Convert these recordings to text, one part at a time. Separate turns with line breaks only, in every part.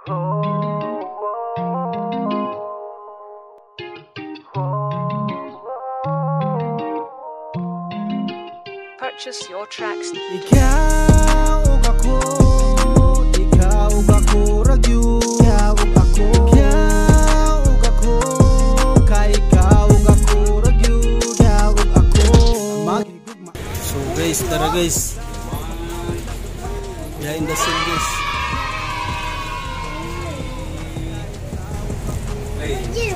Purchase your tracks.
Ikaw ug ako, ikaw ug ako ragyo. Ikaw ug ako, ikaw ug ako, kay ikaw ug ako ragyo. Ikaw ug ako.
So guys, tara guys. Behind the scene guys.
Thank you.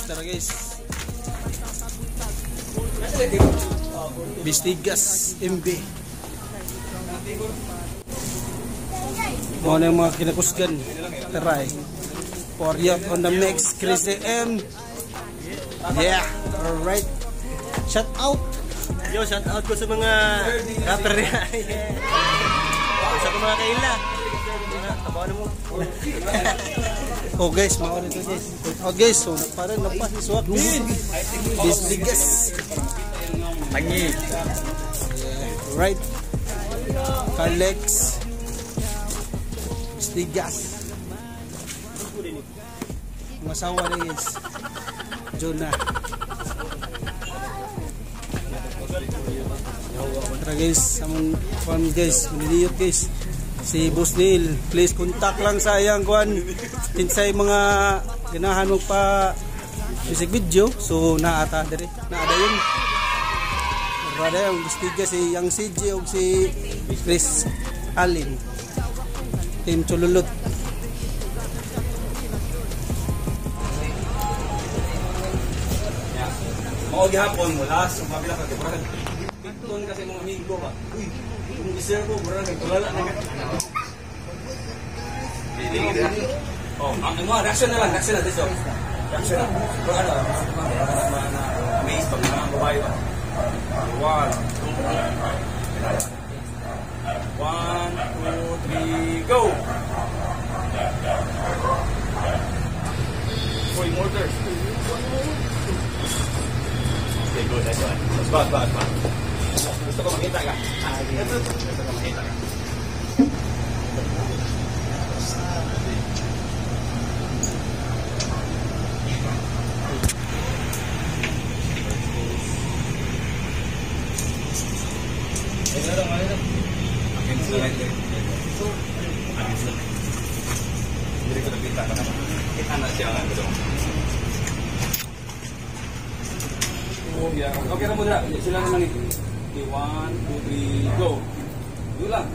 Tara guys. Bistigas MB. Mga na yung mga kinakusgan. Tara eh. For you on the mix, Chris M. Yeah, alright. Shout out.
Yo, shout out ko sa mga rapper niya. Sa mga kaila. Mo.
Oh guys, mga nito guys. Shout out guys. So parang napasiswak. Bistigas.
Tangi.
Right. Carlex. Bistigas. Mga asawa ni guys. Jonah. Tara guys, among kuan guys, maniliyot guys. Si Boss Neil, please contact lang sa iyang kuan kinsay mga ganahan mo pa music video. So naata diri, naada yun. Rada yung Bistigas si Yang CJ ug si Chris Allen. Team Chululot.
Mao gihapon mo last mabila ka kay Piton kasi mga amigo ba. Uy, kung isir ko mura nagtulala na ka. Oh, ang mga reaction na lang, reaction na dito. Reaction na. Pero ano, na amaze pag mga babae ba. 1, 2, 1, 2, 3, go! Four mortars. Okay, good. Nice one. Spot, spot, spot. Gusto ko makita ka. Gusto ko makita ka. Against the light. Against the light. Hindi ko nakita ka naman. Kita na siya nga. Oh, yeah. Okay na muna. Sila naman ito. Okay, 1, 2, 3, go. Go lang.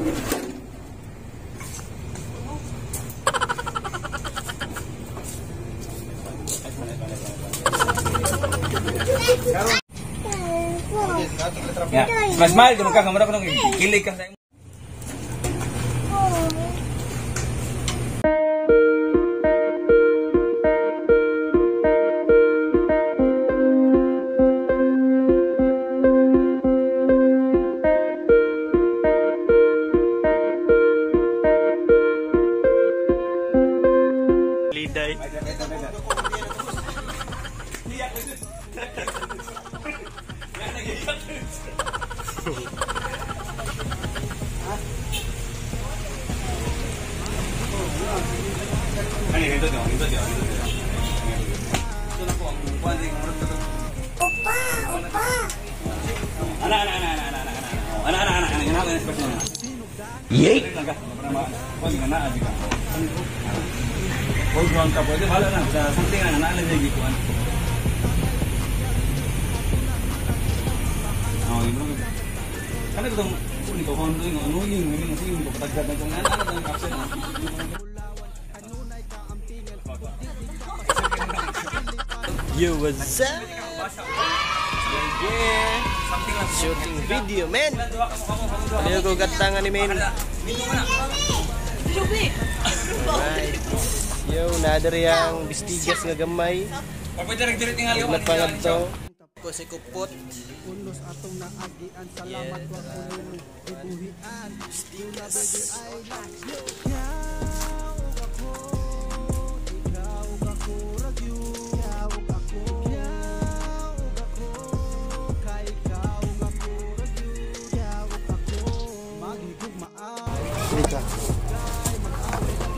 Yeah. Smile, smile. Ganun ka. Kamara ko nung kilig ka sa imo.
Liday.
Ay, hito niyo, hito niyo, hito niyo. Ito na po ang kuwan din ang murag. Opa, opa. Ana ana ana ana ana ana. Ana ana ana ana ana ana ana. Yey. Kuwan nga naa di ka. Hold on ka pwede wala na sa something na naa lang jud kuan. Oh, yun. Kana itong ni ko kondo yung annoying, may mga sige ko patagad na kung ana ana ang caption.
Yo, what's up? Yeah. Shooting video, man. Aliyo ko gatangan ni men. Alright. Yo, nadari ang bistigas nga gamay. Ug napangadto. Ko si Kupot.
Unos atong naagian, salamat wa ko nimo ibuhian.
Bistigas.
Ikaw ug ako, ikaw ug ako ra gyud. Ikaw ug ako, ikaw ug ako, kay ikaw ug ako ra gyud. Ikaw ug ako, maghigugmaan.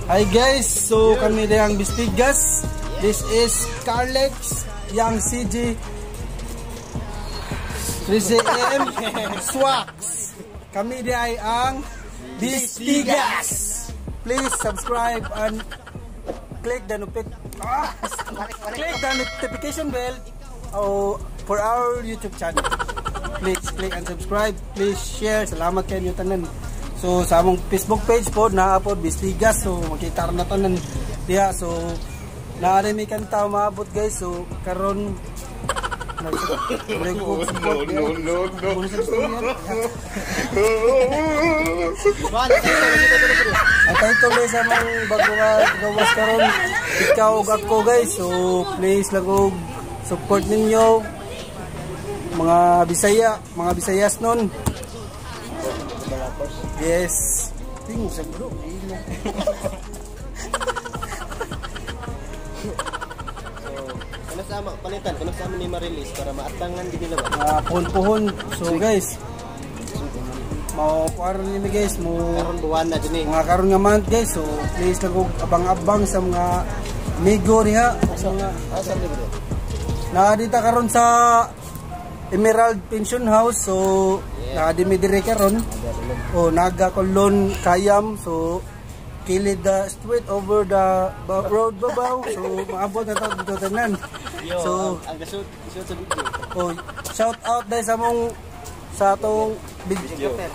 Hi guys, so kami ang Bistigas. This is Carlex, Yang CJ, 3CM, Swax. Kami di ay ang Bistigas. Please subscribe and click the notification bell, oh, for our YouTube channel. Please click and subscribe. Please share. Salamat kayo tanan. So sa among Facebook page po naa po Bistigas. So makita ra na tanan diha. So naa rin may kanta maabot, guys. So karon no,
No, no, no.
Ang title guys sa among bago nga gawas karon, Ikaw ug Ako, guys. So please lang og support ninyo mga Bisaya, mga Bisayas nun. Yes. Tingog sa bro.
So, kuno sa ama, palitan, kuno sa ama ni ma-release para maatangan din nila ba?
Puhon-puhon. So guys, mao kuan ni guys mo
Karon buwan na din eh.
Mga karon nga month, guys. So please lang og abang-abang sa mga amigo diha sa mga
Asa ni bro?
Naa dita karon sa Emerald Pension House. So naa di mi diri karon. Oh, Naga Colon Kayam. So kilid the street over the road babaw. So maabot na to dito tanan.
Yo,
So
ang gasut, gasut sa video.
Oh, shout out dahil sa mong sa atong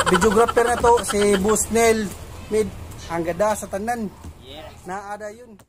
videographer na to si Busnel Mid ang gada sa tanan.
Yeah.
Naada yun.